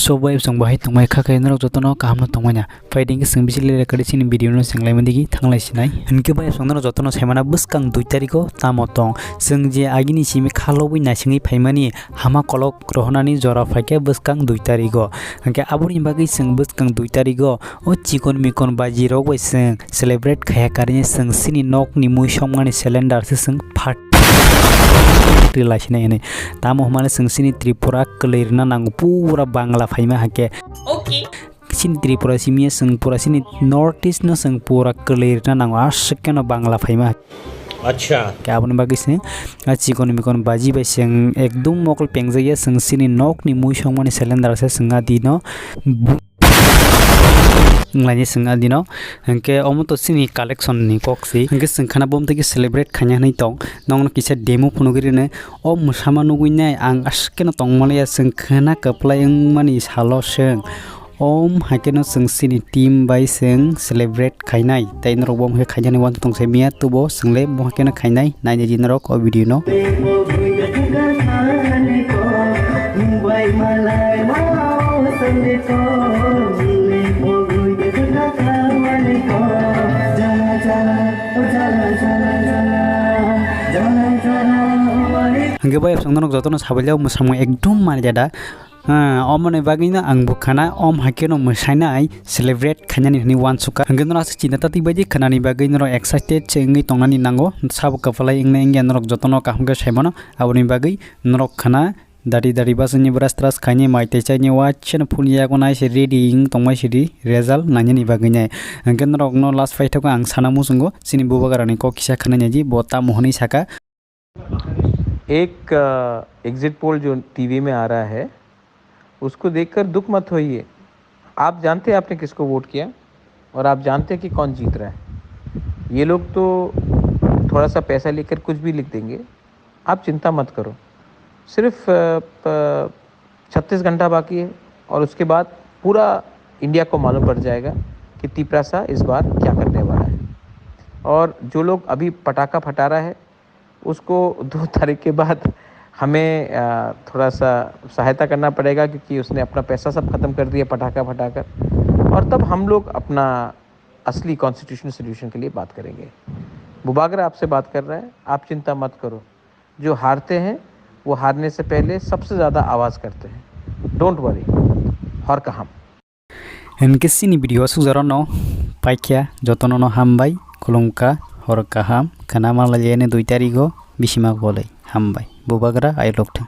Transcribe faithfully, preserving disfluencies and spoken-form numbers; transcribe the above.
To bai chwng bahai tongmai kha khe norok jotono kaham no tongmani. Phaidi hwnkhe chwng bisi lera kari chini video no chwng laima digi thanglai sinai. Hwnkhe bai chwng norok jotono saimana bwskang dui tarikh o tamo tong. Chwng je agini simi khalobwi naisingwi phaimani hama kolok rohonani jora phaikhe bwskang dui tarikh o. Hwnkhe aboni bagwi chwng bwskang dui tarikh o o chikon mikon baji rok bai chwng celebrate khaiya karwi chwng chini nok ni mui songmani cylinder se chwng phat rwlai sinai hinwi. Tamo hwnmani chwng chini Tripura kwlwi rwna nango pura Bangla phaima hakhe. Okay. Chini Tripura simi chwng pura chini North East no chwng pura kwlwi rwna nango aswk kheno Bangla phaima. Acha. Khe aboni bagwi se a chikon mikon baji bai chwng ekdum mokol pengjakya chwng chini nok ni mui songmani cylinder se chwng a dino. Wnglaini chwng adino. Hwnkhe omo to chini collection ni kok si. Hwnkhe chwng khana bom tei celebrate khaina hinwi tong. Nokno kisa demo phunugwi rwno. O mwsama nugwi nai ang aswk kheno tongmaliya chwng khana kwplai wngmani salo chwng. Om haikhe no chwng chini team bai chwng celebrate khainai. Tei norok bo hwnkhe khainani uansuk tong se miya tubo chwng le bo hwnkhe no khainai. Nainai di norok o video no. Hwnkhe bai chwng norok jotono sabaijak mwsamung ekdum manjada. Ah, omoni bagwino ang bo khana om haikhe no mwsainai celebrate khainani hinwi uansukha. Hwnkhe norok aswk chinta tatwi baidi khanani bagwi norok excited se wngwi tongnani nango. Sabo kwphalai wngnai wngya norok jotono kaham khe saimano. Aboni bagwi norok khana dari dari bwswkni brush trush khainai mai tei chainai uansukno phunukya gonai se ready wng tongmai sidi result nainani bagwi nai. Hwnkhe norokno last paithago ang sana muchungo chini bubagrani kok kisa khwnai naidi bo tamo hwnwi saka. एक exit poll जो टीवी में आ रहा है, उसको देखकर दुख मत होइए। आप जानते हैं आपने किसको वोट किया और आप जानते हैं कि कौन जीत रहा है। ये लोग तो थोड़ा सा पैसा लेकर कुछ भी लिख देंगे। आप चिंता मत करो। सिर्फ छत्तीस घंटा बाकी है और उसके बाद पूरा इंडिया को मालूम पड़ जाएगा कि तिपरासा इस बार क्या करने वाला है। और जो लोग अभी पटाखा फटा रहा है, उसको दो तारीख के बाद हमें थोड़ा सा सहायता करना पड़ेगा, क्योंकि उसने अपना पैसा सब खत्म कर दिया पटाखा फटाकर। और तब हम लोग अपना असली कॉन्स्टिट्यूशनल सोल्यूशन के लिए बात करेंगे। बुबागरा आपसे बात कर रहा है, आप चिंता मत करो। जो हारते हैं, वो हारने से पहले सबसे ज्यादा आवाज करते हैं। Don't worry. हर काम। Hwnkhe chini video o sukjak rokno paikha jotono no hambai, khulumkha, hor kaham, khwna manlaiya ni dui tarikh o bisima golai hambai. Bubagra ailok thung.